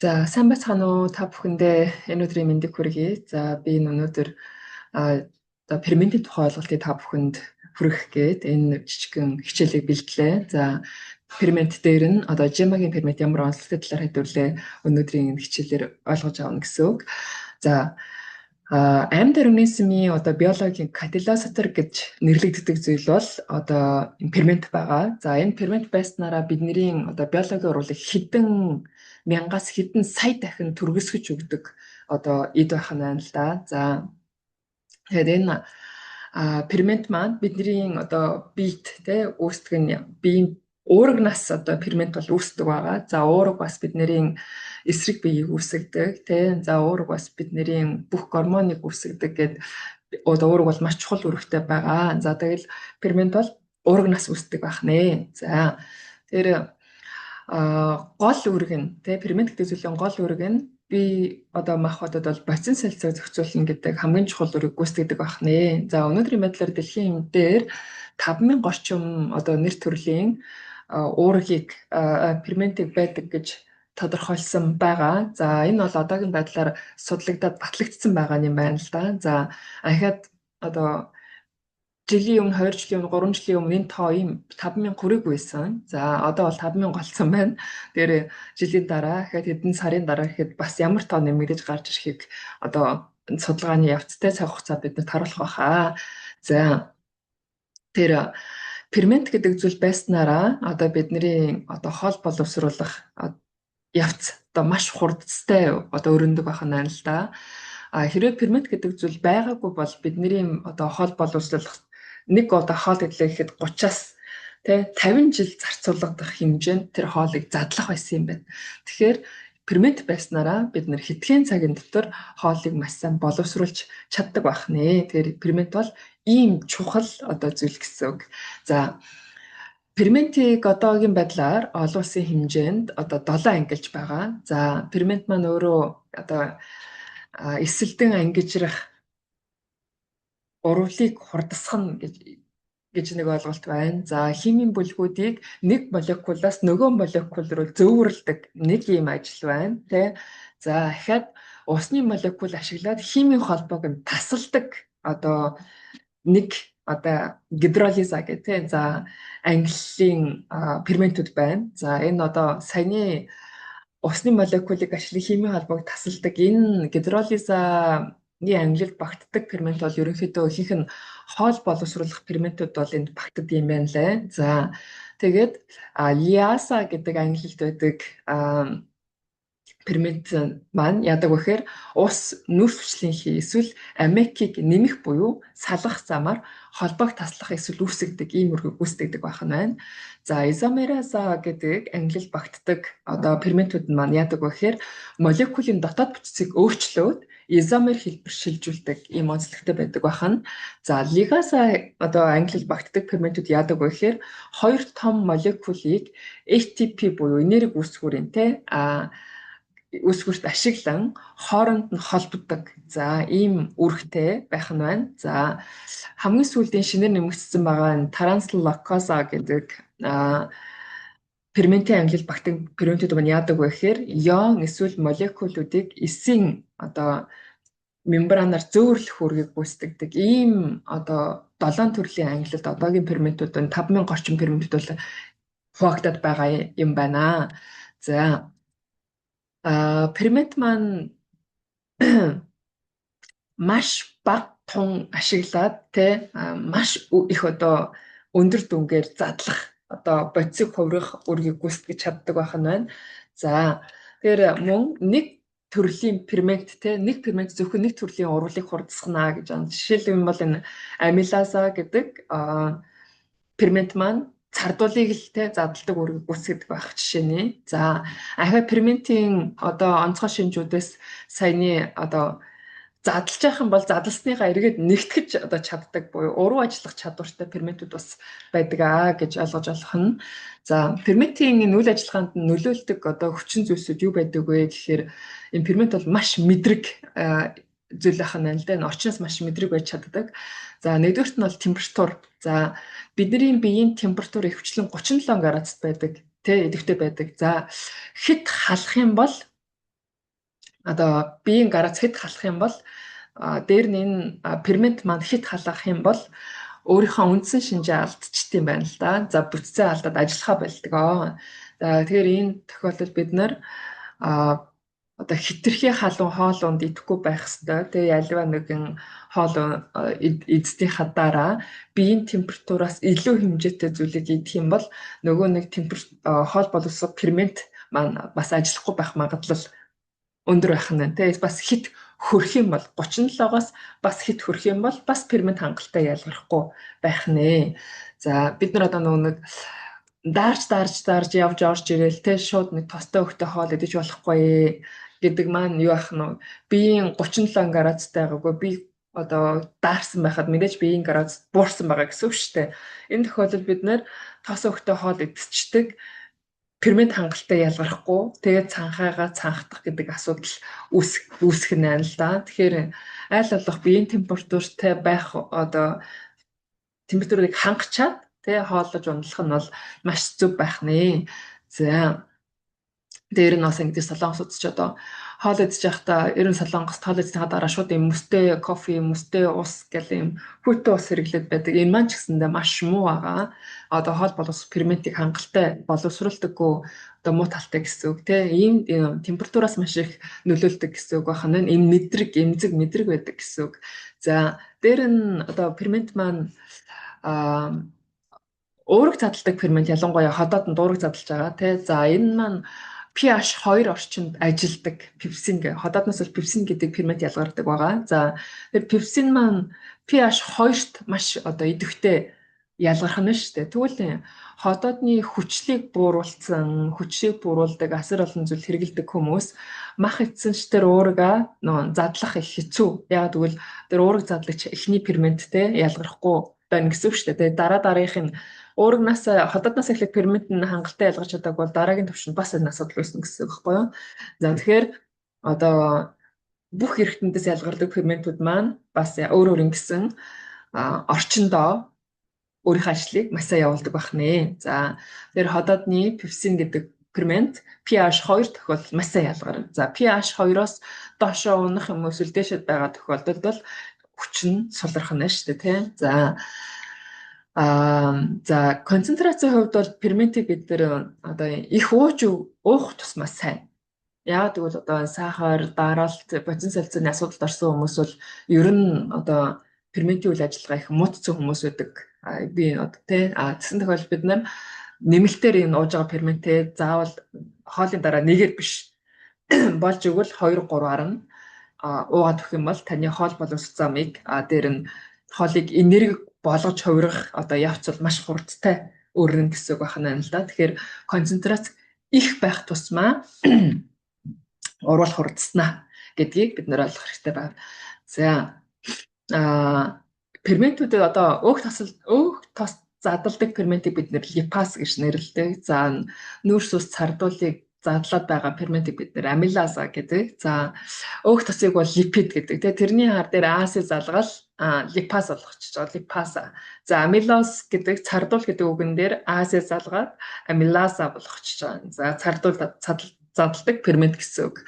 За, сайн байцгаана уу, та бүхэндээ энэ өдрийн мэндийг хүргэе. За, би энэ өнөөдөр одоо ферментийн тухай ойлголтыг та бүхэнд хүргэх гээд энэ жижигхэн хичээлийг бэлтлээ. За, фермент дээр нь одоо жемагийн фермент ямар онцлогтой талаар хэдүүлээ өнөөдрийн энэ хичээлээр ойлгож авна гэсэн үг. За, амьд организмын одоо биологийн катализатор гэж нэрлэгддэг зүйл бол одоо фермент байгаа. За, энэ фермент байснараа бидний одоо биологийн уруулыг хэдэн мянгаас хэдэн сая дахин түргэсгэж өгдөг одоо эд байх нь байна л да. За, тэгэхээр энэ фермент маань бидний одоо биет те үүсдэг нь биеийн уурагнаас одоо фермент бол үүсдэг байгаа. За, уураг бас бидний эсрэг биеийг үүсгэдэг тий. За, уураг бас бидний бүх гормоныг үүсгэдэг гээд одоо уураг бол маш чухал үүрэгтэй байгаа. За, тэгэл фермент бол уурагнаас үүсдэг байх нэ. За, тэр гол үүрэг нь тий, фермент гэдэг зүйлийн гол үүрэг нь би одоо махбодод бол бодисын солилцоог зохицуулна гэдэг хамгийн чухал үүрэг гүйцэтгэдэг байх нэ. За, өнөөдрийн байдлаар дэлхийн эм дээр 5000 орчим одоо нэр төрлийн уургийг, ферментийг байдаг гэж тодорхойлсон байгаа. За, энэ бол одоогийн байдлаар судлагдаад батлагдсан байгаа юм байна л да. За, ахаад одоо жилийн өмнө, 2 жилийн өмнө, 3 жилийн өмнө энэ тоо ийм 5000 хүрээгүй байсан. За, одоо бол 5000 болсон байна. Тэгэхээр жилийн дараа, ахаад хэдэн сарын дараа гэхэд бас ямар тоо нэмэгдэж гарч ирэхийг одоо судалгааны явцтай цаг хугацаа бид нарт харуулах байхаа. За, тэр фермент гэдэг зүйл байснараа одоо бидний одоо хоол боловсруулах явц одоо маш хурдтай одоо өрнөдөг байх нь байна л да. А хэрвээ фермент гэдэг зүйл байгаагүй бол бидний одоо хоол боловсруулах нэг одоо хоол идлээ гэхэд 30-аас тэ 50 жил зарцуулагдах хэмжээнд тэр хоолыг задлах байсан юм байна. Тэгэхээр фермент байснараа бид нар хэдхэн цагийн дотор хоолыг маш сайн боловсруулж чаддаг байх нэ. Тэгэхээр фермент бол ийм чухал одоо зүйл гэсэн үг. За, ферментийг одоогийн байдлаар олон улсын хэмжээнд одоо 7 ангилж байгаа. За, фермент маань өөрөө одоо эсэлдэн ангижрах урвалыг хурдасгана гэж нэг ойлголт байна. За, химийн бүлгүүдийг нэг молекулаас нөгөө молекул руу зөөвөрлөдөг нэг ийм ажил байна, тэ. За, дахиад усны молекул ашиглаад химийн холбоог нь тасалдаг одоо нэг одоо гидролиза гэх тэ. За, ангиллын ферментүүд байна. За, энэ одоо саяны усны молекулыг ашиглан химийн холбоог тасалдаг энэ гидролизаны ангилалд багтдаг фермент бол ерөнхийдөө ихэнх нь хоол боловсруулах ферментүүд бол энд багтдаг юм байна лээ. За, тэгээд лиаза гэдэг ангилалд байдаг фермент маань яадаг вэ гэхээр ус нүүрс хүчлийн эсвэл аммиакийг нэмэх буюу салгах замаар холбоог таслах эсвэл үүсгэдэг ийм үүргийг гүйцэтгэдэг байх нь байна. За, изомераза гэдэг ангилал багтдаг одоо ферментүүд нь маань яадаг вэ гэхээр молекулын дотоод бүтцийг өөрчлөөд изомер хэлбэр шилжүүлдэг ийм онцлогтой байдаг байх нь. За, лигаза одоо ангилал багтдаг ферментүүд яадаг вэ гэхээр хоёр том молекулыг ATP буюу энерги үүсгүүрийн те үүсгүүрт ашиглан хооронд нь холбодог. За, ийм үүрэгтэй байх нь байна. За, хамгийн сүүлийн шинээр нэмэгдсэн байгаа нь транслокоза гэдэг ферментийн ангилал багтдаг ферментүүд маань яадаг вэ гэхээр ион эсвэл молекулуудыг эсийн одоо мембранаар зөөвөрлөх үүргийг гүйцэтгэдэг. Ийм одоо 7 төрлийн ангилалд одоогийн ферментүүд нь 5000 орчим ферментүүд бол хуваагдаад байгаа юм байна. За, фермент маань маш бага тун ашиглаад те маш их одоо өндөр дүнгээр задлах, одоо бодисыг хувиргах үүргийг гүйцэтгэж чаддаг байх нь байна. За, тэгэхээр мөн нэг төрлийн фермент те, нэг фермент зөвхөн нэг төрлийн урвалыг хурдасгана гэж байна. Жишээлбэл бол энэ амилаза гэдэг фермент маань цардуулыг л те задалдаг үүргийг гүйцэтгэдэг байх жишээ нэ. За, ахиад ферментийн одоо онцгой шинжүүдээс саяны одоо задлж явах юм бол задлсныхаа эргээд нэгтгэж одоо чаддаг буюу уруу ажиллах чадвартай ферментүүд бас байдаг аа гэж ойлгож болох нь. За, ферментийн энэ үйл ажиллагаанд нөлөөлдөг одоо хүчин зүйлсүүд юу байдаг вэ гэхээр энэ фермент бол маш мэдрэг зүйл ах нь л да. Орчноос маш мэдрэг байж чаддаг. За, нэгдүгээрт нь бол температур. За, бидний биеийн температур ихэвчлэн 37 градусд байдаг. Тэ, идэвхтэй байдаг. За, хэт халах юм бол Одоо биеийн градус хэд халах юм бол дээр нь энэ фермент маань хэд халах юм бол өөрийнхөө үндсэн шинжээ алдчихдаг юм байна л да. За, бүтцээ алдаад ажиллахаа болдог. За, тэгэхээр энэ тохиолдолд бид нар одоо хэтэрхий халуун хоол унд идэхгүй байх ёстой. Тэгээ аливаа нэгэн хоол идсэнийхээ дараа биеийн температураас илүү хэмжээтэй зүйлийг идэх юм бол нөгөө нэг хоол боловсрох фермент маань бас ажиллахгүй байх магадлал өндөр байх нь. Тэгээ бас хэт хөрөх юм бол 37-оос бас хэт хөрөх юм бол бас фермент хангалттай ялгархгүй байх нэ. За, бид нар одоо нөгөө нэг даарч даарч даарч явж орж ирээл те шууд нэг тостой өгтэй хоол идэж болохгүй гэдэг маань юу ах нь биеийн 37 градустай байгаагүй би одоо даарсан байхад мэдээж биеийн градус буурсан байгаа гэсэн үг шүү дээ. Энэ тохиолдолд бид нар тос өгтэй хоол идчихдэг, фермент хангалттай ялгархгүй, тэгээд цанхайгаа цанхдах гэдэг асуудал үүсэх нь байна л да. Тэгэхээр аль болох биеийн температуртай байх, одоо температурыг хангачаад тэ хооллож ундлах нь бол маш зөв байх нэ. За, дээр нь бас ингэж солонгосууд ч одоо хоол идэж байхдаа, ер нь солонгост хоол идсэнийхаа дараа шууд юм мөстэй кофе, мөстэй ус гэл юм хүйтэн ус хэрэглээд байдаг. Энэ маань ч гэсэндээ маш муу байгаа. Одоо хоол боловсрох ферментийг хангалттай боловсруулдаггүй, одоо муу талтай гэсэн үг те. Ийм температураас маш их нөлөөлдөг гэсэн үг байна. Энэ мэдрэг, эмзэг мэдрэг байдаг гэсэн үг. За, дээр нь одоо фермент маань уураг задалдаг фермент, ялангуяа ходоод нь уураг задалж байгаа тий. За, энэ маань pH 2 орчинд ажилдаг пепсин гэх, ходоодноос бол пепсин гэдэг фермент ялгардаг байгаа. За, тэр пепсин маань pH 2-т маш одоо идэвхтэй ялгарх нь шүү дээ. Тэгвэл ходоодны хүчлийг бууруулсан, хүчлийг бууруулдаг асар олон зүйл хэрэглэдэг хүмүүс мах идсэн ч тэр уурга нөө задлах их хэцүү. Яг тэгвэл тэр уураг задлагч эхний ферменттэй ялгархгүй байна гэсэн үг шүү дээ. Тэгээ дараа дараагийнх нь уурагнаас, ходоодноос эхлэх фермент нь хангалттай ялгарч чадаагүй бол дараагийн төвшөнд бас энэ асуудал үүснэ гэсэн үг байхгүй юу? За, тэгэхээр одоо бүх эрхтэндээс ялгардаг ферментүүд маань бас өөр өөр ингэсэн орчиндөө өөрийнхөө ажлыг маш сайн явуулдаг байх нэ. За, тэр ходоодны пепсин гэдэг фермент pH 2 тохиолдолд маш сайн ялгарна. За, pH 2-оос доошоо унах юм эсвэл дээшээ байгаа тохиолдолд бол хүч нь сулрах нь шүү дээ, тийм. За, за, концентрацийн хувьд бол ферментийг бид нар одоо их ууж уух тусмаа сайн. Яагаад гэвэл одоо сахар, дараалт, бодис солилцооны асуудалд орсон хүмүүс бол ер нь одоо ферментийн үйл ажиллагаа их муутсан хүмүүс байдаг. Би одоо тий, тэгсэн тохиолдолд бид нар нэмэлтээр энэ ууж байгаа ферментээ заавал хоолын дараа нэгээр биш, болж өгвөл 2 3-аар нь уугаад өгөх юм бол таны хоол боловсрох замыг, дээр нь хоолыг энерги болгож хувирах одоо явц бол маш хурдтай өрнө гэсэн үг байна л да. Тэгэхээр концентрац их байх тусмаа уруул хурдснаа гэдгийг бид нар ойлгох хэрэгтэй байна. За, ферментүүдэд одоо өөх тосол, өөх тос задалдаг ферментийг бид нар липаз гэж нэрлэдэг. За, нүүрс ус цардуулыг задлаад байгаа ферментийг бид нар амилаза гэдэг. За, өөх тосыг бол липид гэдэг. Тэгээ тэрний хар дээр АС залгал липаз болгочихж байгаа. Липаза. За, амилоз гэдэг, цардуул гэдэг үгэн дээр АС залгаад амилаза болгочихж байгаа. За, цардуул задалдаг фермент гэсэн үг.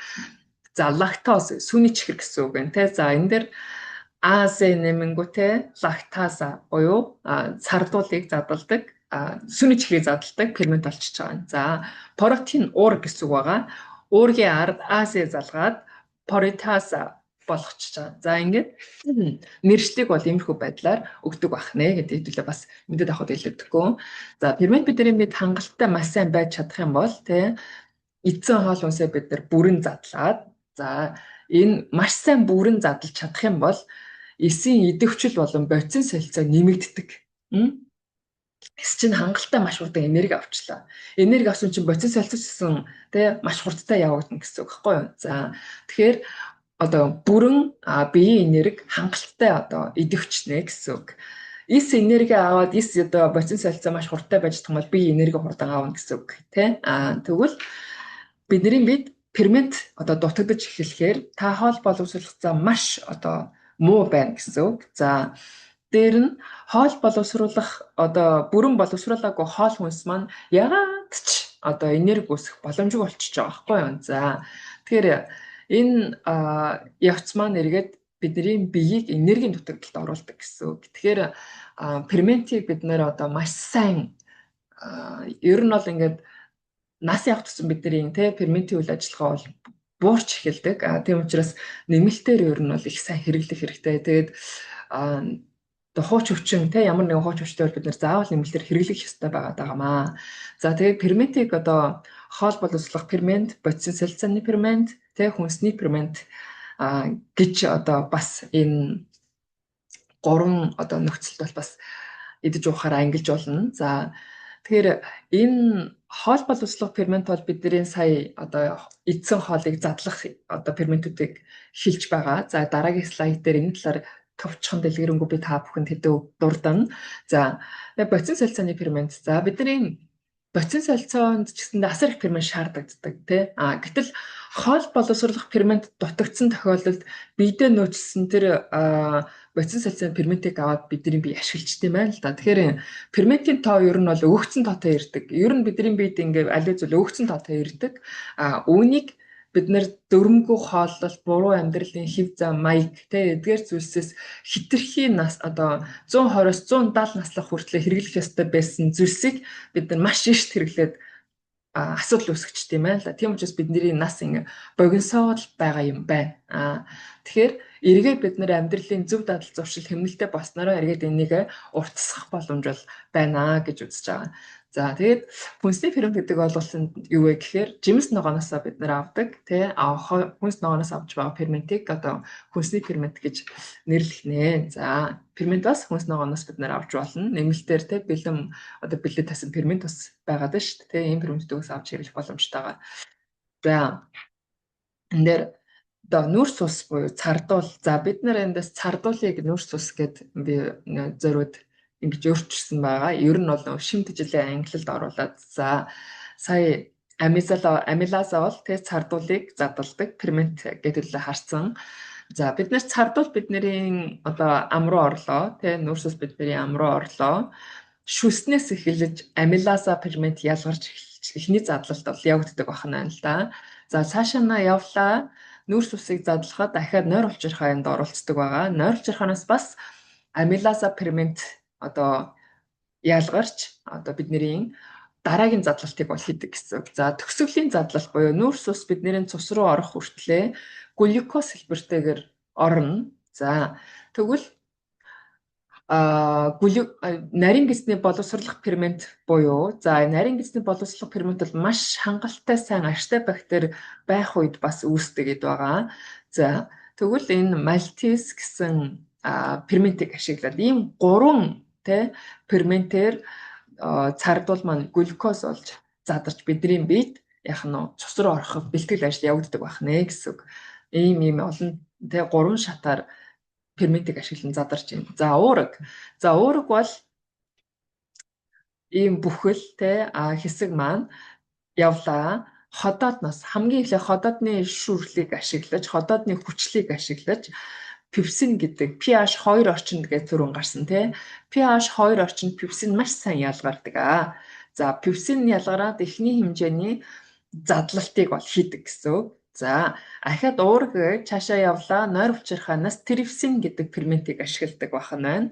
За, лактоз сүүний чихэр гэсэн үг байна те. За, энэ дээр АС нэмэнгүүтээ лактаза буюу цардуулыг задалдаг, сүүний чихрийг задалдаг фермент болчихж байгаа юм. За, протеин уураг гэсэн үг байгаа. Уургийн ард АС залгаад протеаза болгочихж байгаа. За, ингээд нэршлиг бол иймэрхүү байдлаар өгдөг байх нэ гэдэг хэдүүлээ бас мэдээд авахд илүүдэхгүй. За, фермент бидний мэд хангалттай маш сайн байж чадах юм бол тий эдсэн хоол хүнсээ бид нар бүрэн задлаад, за, энэ маш сайн бүрэн задлж чадах юм бол эсийн идэвхжил болон бодисын солилцоо нэмэгддэг. Эс чинь хангалттай маш хурдан энерги авчлаа. Энерги авсан чинь бодисын солилцоо гэсэн тий маш хурдтай явагдана гэсэн үг байхгүй юу? За, тэгэхээр одоо бүрэн биеийн энерги хангалттай одоо идэвхжнэ гэсэн үг. Эс энерги аваад эс одоо бодисын солилцоо маш хурдтай байж чадах юм бол бие энерги хурдан авна гэсэн үг тий. Тэгвэл бидний бид фермент одоо дутагдаж эхлэхээр та хоол боловсруулах зам маш одоо муу байна гэсэн үг. За, дээр нь хоол боловсруулах одоо бүрэн боловсруулаагүй хоол хүнс маань ягаад ч одоо энерги үүсгэх боломжгүй болчихж байгаа байхгүй юу. За, тэгэхээр Энэ явц маань эргээд бидний биеийг энергийн дутагдалд оруулдаг гэсэн үг. Тэгэхээр ферментийг бид нэр одоо маш сайн, ер нь бол ингээд нас явах тусам бидний ферментийн үйл ажиллагаа бол буурч эхэлдэг. Тийм учраас нэмэлтээр ер нь бол их сайн хэрэглэх хэрэгтэй. Тэгээд хууч өвчин, ямар нэгэн хууч өвчтэй бол бид нэр заавал нэмэлтээр хэрэглэх ёстой байгаа даамаа. За, тэгээд ферментийг одоо хоол боловсруулах фермент, бодисын солилцооны фермент, хүнсний фермент гэж одоо бас энэ гурван одоо нөхцөлд бол бас идэж уухаар ангилж болно. За, тэгэхээр энэ хоол боловсруулах фермент бол бидний сая одоо эдсэн хоолыг задлах одоо ферментүүдийг хэлж байгаа. За, дараагийн слайд дээр энэ талаар товчхон дэлгэрэнгүй би та бүхэнд хэдэн дурдана. За, бодисын солилцооны фермент. За, бидний бодисын солилцоонд ч гэсэндээ асар их фермент шаардлагатай, тий. Гэтэл хоол боловсруулах фермент дутагдсан тохиолдолд биедээ нөөцлөсөн тэр бодисын солилцооны ферментийг аваад бидний бие ашиглаждаг юм байна л да. Тэгэхээр ферментийн тоо ер нь бол өгөгдсөн тоотой ирдэг. Ер нь бидний биед ингээ аливаа зүйл өгөгдсөн тоотой ирдэг. Үүнийг бид нэр дөрмгүй хооллолт, буруу амьдралын хэв зам, маяг, эдгээр зүйлсээс хэтэрхий нас одоо 120-оос 170 наслах хүртлээр хэрэглэх ёстой байсан зүйлсийг бид нар маш эрт хэрэглээд асуудал үүсгэжтэй юм байна л да. Тийм учраас бидний нас ингэ богиносоод л байгаа юм байна. Тэгэхээр эргээд бид нар амьдралын зөв дадал зуршил хэмнэлтэд болсноороо эргээд энийг уртасгах боломж бол байна гэж үзэж байгаа. За, тэгээд хүнсний фермент гэдэг ойлголт нь юу вэ гэхээр жимс ногооноосоо бид нар авдаг, тий, хүнс ногооноос авч байгаа ферментийг одоо хүнсний фермент гэж нэрлэх нэ. За, фермент бас хүнс ногооноос бид нар авч болно. Нэмэлтээр, тий, бэлэн одоо бэлэн тасан фермент бас байгаад шүү дээ. Тий, ийм ферментүүдээс авч хэрэглэх боломжтойгоо. За, энэ дээр одоо нүүрс ус буюу цардуул. За, бид нар эндээс цардуулыг нүүрс ус гэд би зориуд ингэж өөрчилсөн байгаа. Ер нь бол шим тэжээлийн ангилалд оруулаад, за, сая амилаза бол тэ цардуулыг задалдаг фермент гэдэг л харсан. За, бид нэр цардуул бидний одоо ам руу орлоо, тэ, нүүрс ус бидний ам руу орлоо. Шүлснээс эхэлж амилаза фермент ялгарч эхний задлалт бол явагддаг байна л да. За, цаашаа на явлаа. Нүүрс усыг задлахад дахиад нойр улчирхаа энд оролцдог байгаа. Нойр улчирхаанаас бас амилаза фермент одоо ялгарч одоо бидний дараагийн задлалтыг бол хийдэг гэсэн үг. За, төгсгөлийн задлалт буюу нүүрс ус бидний цус руу орох хүртлээр глюкоз хэлбэртэйгээр орно. За, тэгвэл нарийн гэдэсний боловсруулах фермент буюу, за, нарийн гэдэсний боловсруулах фермент бол маш хангалттай сайн аштай бактери байх үед бас үүсдэг гэд байгаа. За, тэгвэл энэ мальтез гэсэн ферментийг ашиглаад ийм гурван, тэ, ферментээр цардуул маань глюкоз болж задарч бидний биед яг нь цус руу ороход бэлтгэл ажил явагддаг байх нэ гэсэн үг. Ийм олон, тэ, гурван шатаар ферментийг ашиглан задарч байна. За, уураг. За, уураг бол ийм бүхэл, тэ, хэсэг маань явлаа. Ходоодноос хамгийн эхлээ ходоодны шүрлийг ашиглаж, ходоодны хүчлийг ашиглаж пепсин гэдэг pH 2 орчинд гэж түрүүн гарсан, тий. pH 2 орчинд пепсин маш сайн ялгардаг. За, пепсин ялгараад эхний хэмжээний задлалтыг бол хийдэг гэсэн үг. За, ахиад уураг цаашаа явлаа. Нойр булчирхаанаас трипсин гэдэг ферментийг ашигладаг байх нь байна.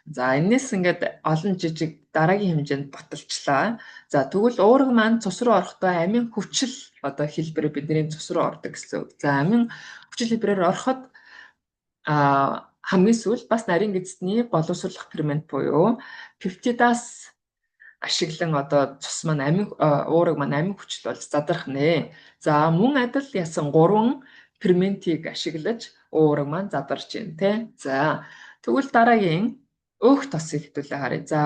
За, энэс ингээд олон жижиг дараагийн хэмжээнд боталчлаа. За, тэгвэл уураг маань цус руу орохдоо амин хүчил одоо хэлбэрээр бидний цус руу ордог гэсэн үг. За, амин хүчил хэлбэрээр ороход хамгийн сүүлд бас нарийн гэдэсний боловсруулах фермент буюу пептидаз ашиглан одоо цус маань амин, уураг маань амин хүчил болж задрах нэ. За, мөн адил ясан гурван ферментийг ашиглаж уураг маань задарч байна, те. За, тэгвэл дараагийн өөх тосыг хэдүүлээ харъя. За,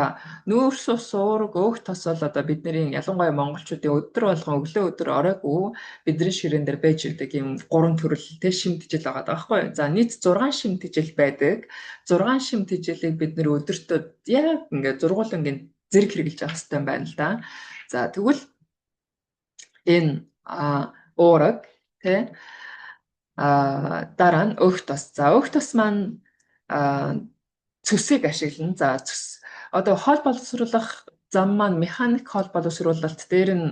нүүрс ус, уураг, өөх тос бол одоо бидний ялангуяа монголчуудын өдөр болгон өглөө, өдөр, оройгүй бидний ширээн дээр байж ирдэг юм гурван төрөл, тэ, шим тэжээл байгаа байхгүй юу? За, нийт 6 шим тэжээл байдаг. 6 шим тэжээлийг бид нэр өдөртөө яг ингээд зургуулангийн зэрэг хэрэглэж явах хэрэгтэй байна л да. За, тэгвэл энэ уураг, тэ, дараа нь өөх тос. За, өөх тос маань цөсийг ашиглана. За, цөс одоо хоол боловсруулах зам маань механик хоол боловсруулалт, дээр нь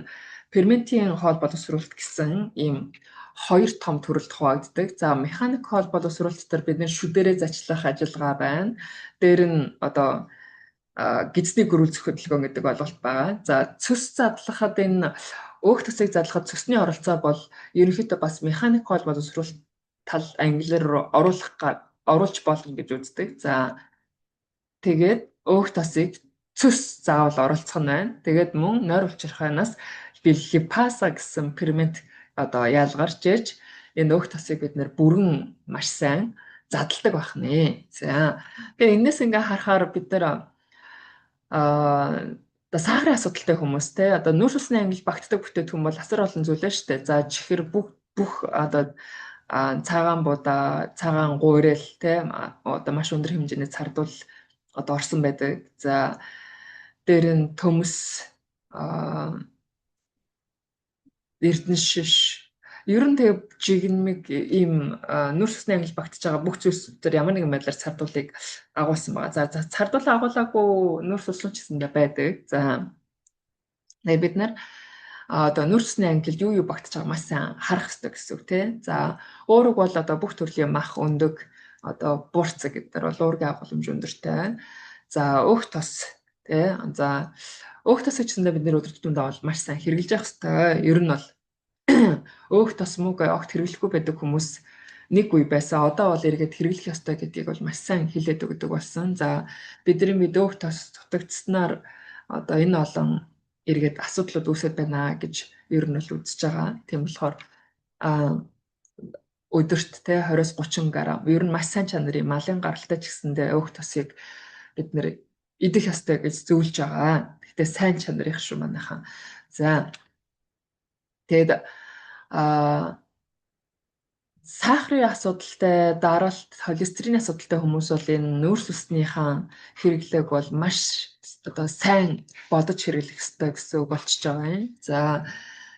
ферментийн хоол боловсруулалт гэсэн ийм хоёр том төрөлд хуваагддаг. За, механик хоол боловсруулалт дотор бид нэр шүдэрээ зачлах ажиллагаа байна. Дээр нь одоо гидсний гөрүүлзэх хөдөлгөөн гэдэг ойлголт байгаа. За, цөс задлахад энэ өөх төсийг задлахад цөсний оролцоо бол ерөнхийдөө бас механик хоол боловсруулалт тал ангилал оруулах оруулж болно гэж үздэг. За, тэгээд өөх тосыг цөс заавал оролцох нь байна. Тэгээд мөн нойр улчирхаанаас липаза гэсэн фермент одоо ялгарч ээж энэ өөх тосыг бид нэр бүрэн маш сайн задалдаг байх нэ. За, тэгээ энэс ингээ харахаар бид нар одоо сахарын асуудалтай хүмүүс те одоо нүүрс усны ангил багтдаг бүтээгдэхүүн бол асар олон зүйлээ шүү дээ. За, чихэр, бүх бүх одоо цагаан будаа, цагаан гуйрал те одоо маш өндөр хэмжээний цардуул одоо орсон байдаг. За, дээр нь төмс, эрдэнэ шиш, ер нь тэгээ жигнэмэг ийм нүүрс усны ангил багтж байгаа бүх зүйлс дээр ямар нэгэн байдлаар цардуулыг агуулсан байгаа. За, цардуул агуулаагүй нүүрс услан ч гэсэндээ байдаг. За, тэгээ бид нар одоо нүүрс усны ангилд юу юу багтж байгаа маш сайн харах хэрэгтэй гэсэн үг тий. За, уураг бол одоо бүх төрлийн мах, өндөг, одоо буурцаг гэдэг бол уургийн агууламж өндөртэй. За, өөх тос тий. За, өөх тосыг ч гэсэндээ бид нэр өдөр тутамдаа бол маш сайн хэрэглэж явах хэрэгтэй. Ер нь бол өөх тос мөг огт хэрэглэхгүй байдаг хүмүүс нэг үе байсан. Одоо бол эргээд хэрэглэх ёстой гэдгийг бол маш сайн хэлээд өгдөг болсон. За, бидний мэд өөх тос дутагдсанаар одоо энэ олон эргээд асуудлууд үүсээд байна гэж ер нь бол үзэж байгаа. Тийм болохоор өдөрт те 20-30 г ер нь маш сайн чанарын малын гаралтай ч гэсэндээ өөх тосыг бид нэр идэх ёстой гэж зөвлөж байгаа. Гэхдээ сайн чанарын шүү манайхан. За, тэгээд сахарын асуудалтай, даралт, холестерины асуудалтай хүмүүс бол энэ нүүрс үснийхэн хэрэглээг бол маш одоо сайн бодож хэрэглэх ёстой гэсэн үг болчихж байгаа юм. За,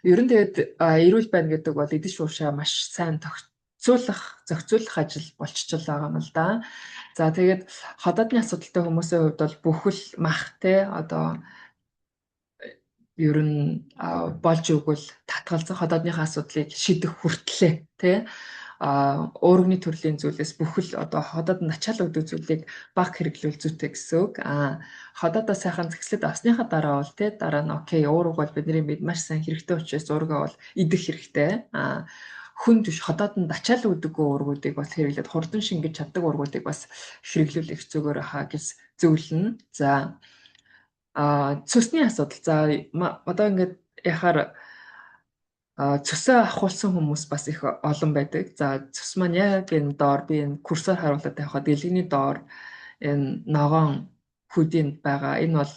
ер нь тэгээд эрүүл байна гэдэг бол идэж уушаа маш сайн зохицуулах ажил болчихж байгаа юм л да. За, тэгээд ходоодны асуудалтай хүмүүсийн хувьд бол бүхэл мах те одоо ер нь болж өгвөл татгалзах ходоодныхаа асуудлыг шийдэх хүртлээ тий уурганы төрлийн зүйлээс бүхэл одоо ходоод начаал өгдөг зүйлийг баг хэрэглүүл зүйтэй гэсэн үг. Ходоодоо сайхан зэгслээд авсныхаа дараа бол тий дараа нь окей, уурга бол бидний бид маш сайн хэрэгтэй учраас уургаа бол идэх хэрэгтэй. Хүн төш ходоод нь ачаал өгдөггүй уургуудыг бас хэрэглээд хурдан шингэж чаддаг уургуудыг бас хэрэглүүл их зүгээр хаа гэж зөвлөнө. За, цөсний асуудал. За, одоо ингээд яхаар цөсөө авахулсан хүмүүс бас их олон байдаг. За, цөс маань яг энэ доор би энэ курсоор харуулаад тавихад дэлгэний доор энэ ногоон хүүдийн байгаа. Энэ бол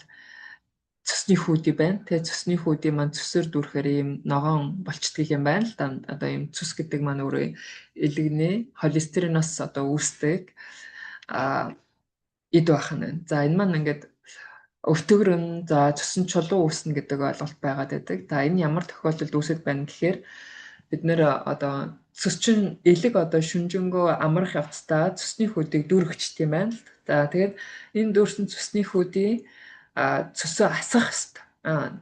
цөсний хүүдий байна. Тэгээ цөсний хүүдий маань цөсөөр дүүрэхээр ийм ногоон болчдөг юм байна л да. Одоо ийм цөс гэдэг маань өөрөө элэгний холестериноос одоо үүсдэг эд байх нь. За, энэ маань ингээд өвтгөрөн, за цөсөн чулуу үүснэ гэдэг ойлголт байгаад байдаг. За, энэ ямар тохиолдолд үүсэт байна гэхээр бид нэр одоо цөс чинь элэг одоо шүнжэнгөө амрах явцдаа цөсний хүүдийг дүүргчт юм байна л. За, тэгээд энэ дүүрсэн цөсний хүүдий цөсөө асгах ёстой.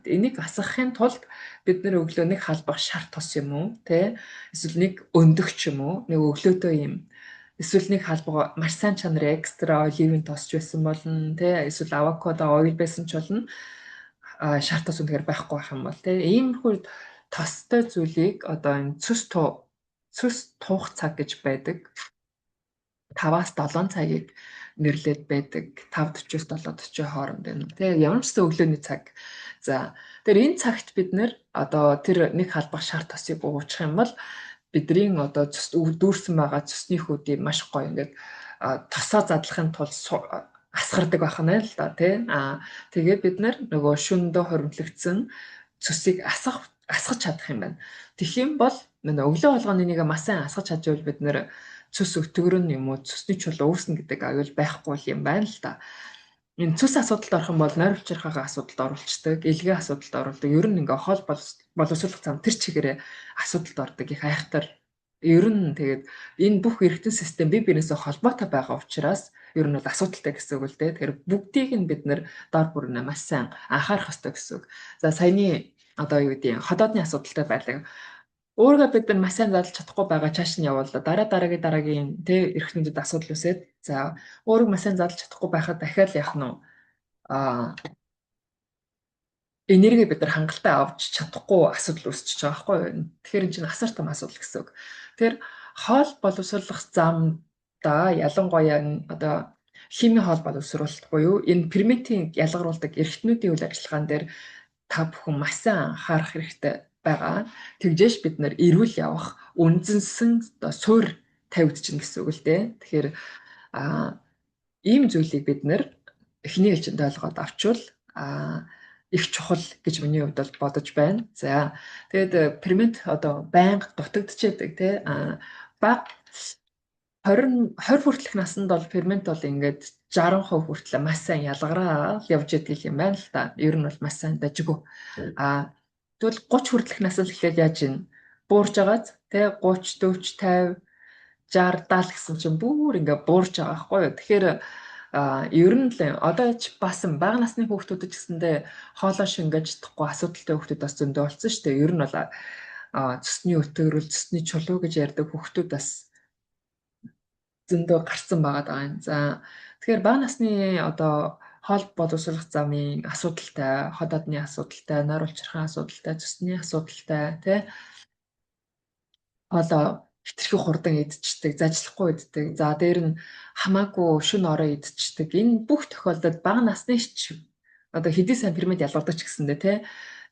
Энийг асгахын тулд бид нэр өглөө нэг халбах шар тос юм уу, тэ? Эсвэл нэг өндөгч юм уу, нэг өглөөдөө юм эсвэл нэг халбага маш сайн чанарын экстра оливын тос ч байсан болно, тэ? Эсвэл авокадо ойл байсан ч болно. Шар тос үнэхээр байхгүй байх юм бол тэ иймэрхүү тостой зүйлийг одоо энэ цөс туух цаг гэж байдаг. 5-аас 7 цагийг нэрлээд байдаг. 5:40-оос 7:40 хооронд байна. Тэгээ ямар ч гэсэн өглөөний цаг. За, тэр энэ цагт бид нэр одоо тэр нэг халбах шар тосыг уучих юм бол бидний одоо цус дүүрсэн байгаа цусны хүүдий маш гоё ингээд тосоо задлахын тулд асгардаг байх нь л да тий. Тэгээд бид нар нөгөө шөндөө хоримтлагдсан цөсийг асгах чадах юм байна. Тэгэх юм бол өглөө болгоно энийг маш сайн асгах чадвал бид нэр цөс өтгөрөн юм уу цөсний чулуу үүснэ гэдэг аюул байхгүй юм байна л да. Энэ цөс асуудалд орох юм бол нойр хүчирхээгээ асуудалд оруулцдаг, элгээ асуудалд оруулдаг. Ер нь ингээ хоол боловсруулах зам тэр чигээрээ асуудалд ордог их айхтар. Ер нь тэгээд энэ бүх эргэтэн систем бие биенээсээ холбоотой байгаа учраас ер нь бол асуудалтай гэсэн үг л дээ. Тэгэхээр бүгдийг нь бид нэр дор бүрнээ маш сайн анхаарах ёстой гэсэн үг. За, саяны одоо юу гэдэг ходоодны асуудалтай байлаа. Уурга бид нар маш сайн задлж чадахгүй байгаа чааш нь явуулаа. Дараа дараагийн тэ эрхтнүүдэд асуудал үүсээд за уурга маш сайн задлж чадахгүй байхад дахиад яах нь вэ? Аа энерги бид нар хангалттай авч чадахгүй асуудал үүсчихэж байгаа байхгүй юу? Тэгэхээр энэ чинь асар том асуудал гэсэн үг. Тэгэхээр хоол боловсруулах замдаа ялангуяа одоо химийн хоол боловсруулалт буюу энэ ферментийн ялгаруулдаг эрхтнүүдийн үйл ажиллагаан дээр та бүхэн маш сайн анхаарах хэрэгтэй байгаа. Тэгжээш бид нар эрүүл явах үнзэнсэн одоо суур тавигдчихна гэсэн үг л дээ. Тэгэхээр ийм зүйлийг бид нар эхний ээлжинд ойлгоод авчвал их чухал гэж миний хувьд бол бодож байна. За тэгээд фермент одоо байнга дутагдчихэдэг тий бага 20 20 хүртэлх наснд бол фермент бол ингээд 60% хүртэл маш сайн ялгараа явж идэг юм байна л да. Ер нь бол маш сайн дажгүй. А тэгвэл 30 хүртэлх наснаас эхлээд яаж ийн буурж байгааз тий 30 40 50 60 70 гэсэн чинь бүр ингээ буурж байгаа байхгүй юу. Тэгэхээр ер нь л одоо ч бас бага насны хүүхдүүд ч гэсэндээ хоолоо шингээж чадахгүй асуудалтай хүүхдүүд бас зөндөө болсон шүү дээ. Ер нь бол цөсний өтөрөл, цөсний чулуу гэж ярьдаг хүүхдүүд бас зөндөө гарцсан байгаа даа. За тэгэхээр бага насны одоо хоол боловсруулах замын асуудалтай, хот одны асуудалтай, нойр улчирхайн асуудалтай, цөсний асуудалтай тий хоолоо хэтэрхий хурдан идчихдэг, зажлахгүй иддэг. За дээр нь хамаагүй шөнө орой идчихдэг. Энэ бүх тохиолдолд бага насны ч одоо хэдий сайн фермент ялгардаг ч гэсэндээ тий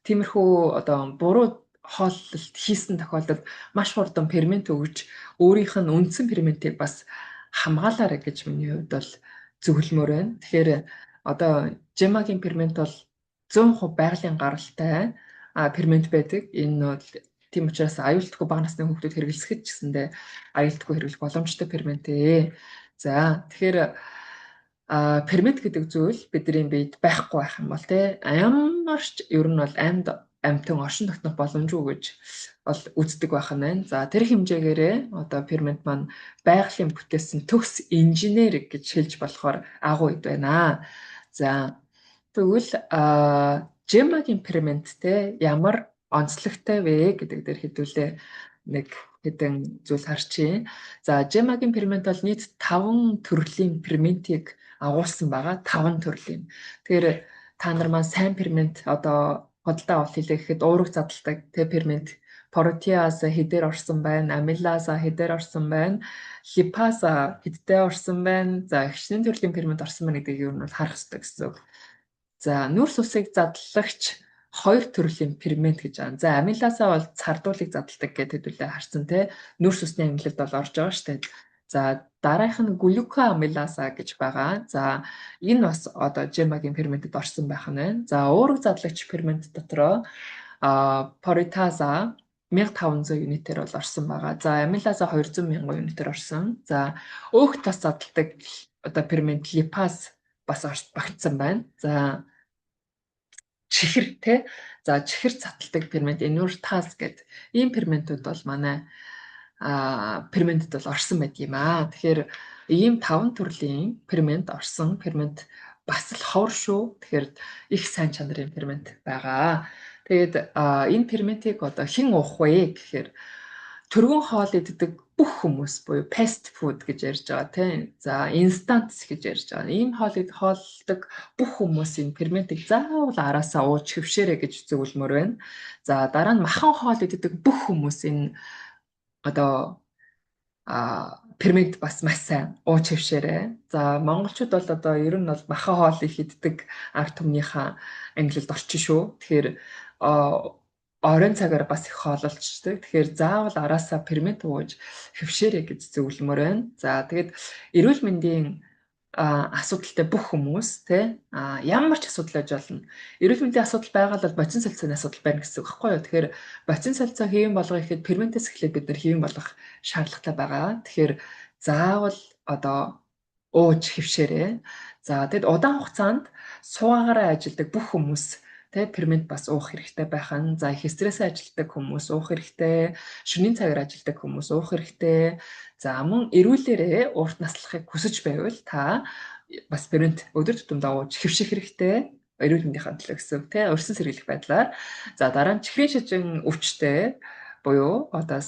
тиймэрхүү одоо буруу хооллолт хийсэн тохиолдолд маш хурдан фермент өгж өөрийнх нь үндсэн ферментийг бас хамгаалаарай гэж миний хувьд бол зөвлөмөр байна. Тэгэхээр одоо жемагийн фермент бол 100% байгалийн гаралтай фермент байдаг. Энэ бол тийм учраас аюултгүй бага насны хүүхдүүд хэрэглэсэхэд ч гэсэндээ аюултгүй хэрэглэх боломжтой фермент ээ. За тэгэхээр фермент гэдэг зүйл бидний биед байхгүй байх юм бол те ямар ч ер нь бол амьд амьтан оршин тогтнох боломжгүй гэж бол үздэг байх нь байна. За тэр хэмжээгээрээ одоо фермент маань байгалийн бүтээсэн төгс инженер гэж хэлж болохоор агуу ид байна. За тэгвэл жемагийн ферменттэй ямар онцлогтой вэ гэдэг дээр хэдүүлээ нэг хэдэн зүйл харчээ. За жемагийн фермент бол нийт 5 төрлийн ферментийг агуулсан байгаа. 5 төрлийн. Тэгэхээр та нар маань сайн фермент одоо худалдаа авалт хийлээ гэхэд уураг задалдаг тэ фермент протеаза хэдээр орсон байна, амилаза хэдээр орсон байна, липаза хэдтэй орсон байна. За хичнээн төрлийн фермент орсон байна гэдгийг ер нь бол харах хэрэгтэй гэсэн үг. За нүрс усыг задлагч хоёр төрлийн фермент гэж байгаа. За амилаза бол цардуулыг задалдаг гэдэг хэдүүлээ харсан тий. Нүрс усны амилалд бол орж байгаа шүү дээ. За дараагийнх нь глюкоамилаза гэж байгаа. За энэ бас одоо жемагийн ферментэд орсон байх нь байна. За уураг задлагч фермент дотроо протеаза 1500 юнитээр бол орсон байгаа. За амилаза 200 мянган юнитээр орсон. За өөх тас задалдаг одоо фермент липаз бас багтсан байна. За чихэр те. За чихэр задалдаг фермент инуртаз гэдэг ийм ферментүүд бол манай ферментэд бол орсон байдаг юм аа. Тэгэхээр ийм 5 төрлийн фермент орсон фермент бас л ховор шүү. Тэгэхээр их сайн чанарын фермент байгаа. Тэгээд энэ ферментийг одоо хэн уух вэ гэхээр түргэн хоол иддэг бүх хүмүүс буюу fast food гэж ярьж байгаа тийм. За instant гэж ярьж байгаа. Ийм хоол хооллдог бүх хүмүүс энэ ферментийг заавал араасаа ууж хэвшээрэй гэж зөвлөмөр байна. За дараа нь махан хоол иддэг бүх хүмүүс энэ одоо фермент бас маш сайн ууж хэвшээрэй. За монголчууд бол одоо ер нь бол махан хоол их иддэг ард түмнийхээ ангилалд орчин шүү. Тэгэхээр оройн цагаар бас их хоололцдог. Тэгэхээр заавал араасаа фермент ууж хэвшээрэй гэж зөвлөмөр байна. За тэгээд эрүүл мэндийн асуудалтай бүх хүмүүс те ямар ч асуудал байж болно. Эрүүл мэндийн асуудал байгаа л бодисын солилцооны асуудал байна гэсэн үг байхгүй юу? Тэгэхээр бодисын солилцоо хэвэн болгох гэхэд ферментээс эхлээд бид нар хэвэн болгох шаардлагатай байгаа. Тэгэхээр заавал одоо ууж хэвшээрэй. За тэгэд удаан хугацаанд суугаагаараа ажилладаг бүх хүмүүс тэ фермент бас уух хэрэгтэй байх нь. За их стрессээ ажилладаг хүмүүс уух хэрэгтэй, шөнийн цагаар ажилладаг хүмүүс уух хэрэгтэй. За мөн эрүүлээрээ урт наслахыг хүсэж байвал та бас фермент өдөр тутамдаа ууж хэвших хэрэгтэй. Эрүүл мэндийн төлөө гэсэн үг тэ урьдчилан сэргийлэх байдлаар. За дараа нь чихрийн шижин өвчтэй буюу одоо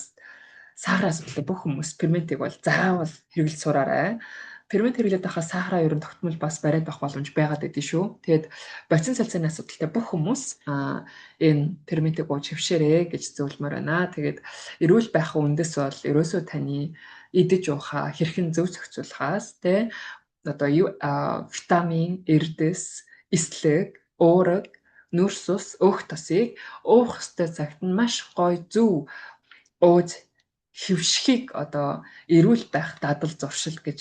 сахар асуудалтай бүх хүмүүс ферментийг бол заавал хэрэглэж сураарай. Фермент хэрэглээд байхад сахараа ер нь тогтмол бас бариад байх боломж байгаад байдгийг шүү. Тэгээд бодисын солилцооны асуудалтай бүх хүмүүс энэ ферментийг ууж хөвшөөрэй гэж зөвлөмөр байна. Тэгээд эрүүл байх үндэс бол ерөөсөө таны идэж уухаа хэрхэн зөв зохицуулахаас тэ одоо юу витамин, эрдэс, эслэг, уураг, нүрс ус, өөх тосыг уух ёстой цагт нь маш гоё зөв ууж хэвшихийг одоо эрүүл байх дадал зуршил гэж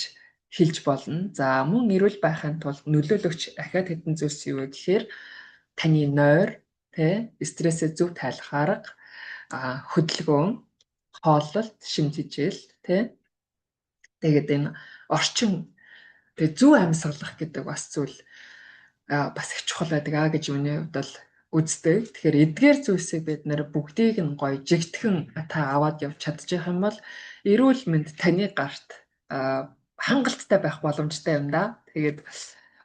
хэлж болно. За мөн эрүүл байхын тулд нөлөөлөгч ахиад хэдэн зүйлс юу вэ гэхээр таны нойр, тэ стрессээ зөв тайлах арга, хөдөлгөөн, хооллолт, шимтгижэл, тэ тэгээд энэ орчин тэгээ зөв амьсгалах гэдэг бас зүйл бас их чухал байдаг аа гэж миний хувьд бол үздэг. Тэгэхээр эдгээр зүйлсийг бид нэр бүгдийг нь гоё жигтгэн та аваад явж чадчих юм бол эрүүл мэнд таны гарт хангалттай байх боломжтой юм да. Тэгээд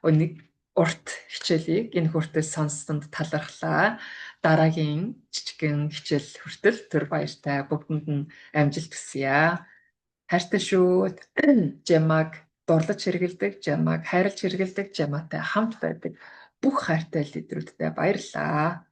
нэг урт хичээлийг энэ хүртэл сонссонд талархлаа. Дараагийн жижигхэн хичээл хүртэл түр баяртай бүгдэнд нь амжилт хүсье. Хайртай шүү. Жамаг дурлаж хэрэгэлдэг, жамаг хайрлж хэрэгэлдэг, жамаатай хамт байдаг бүх хайртай лидерүүдтэй баярлалаа.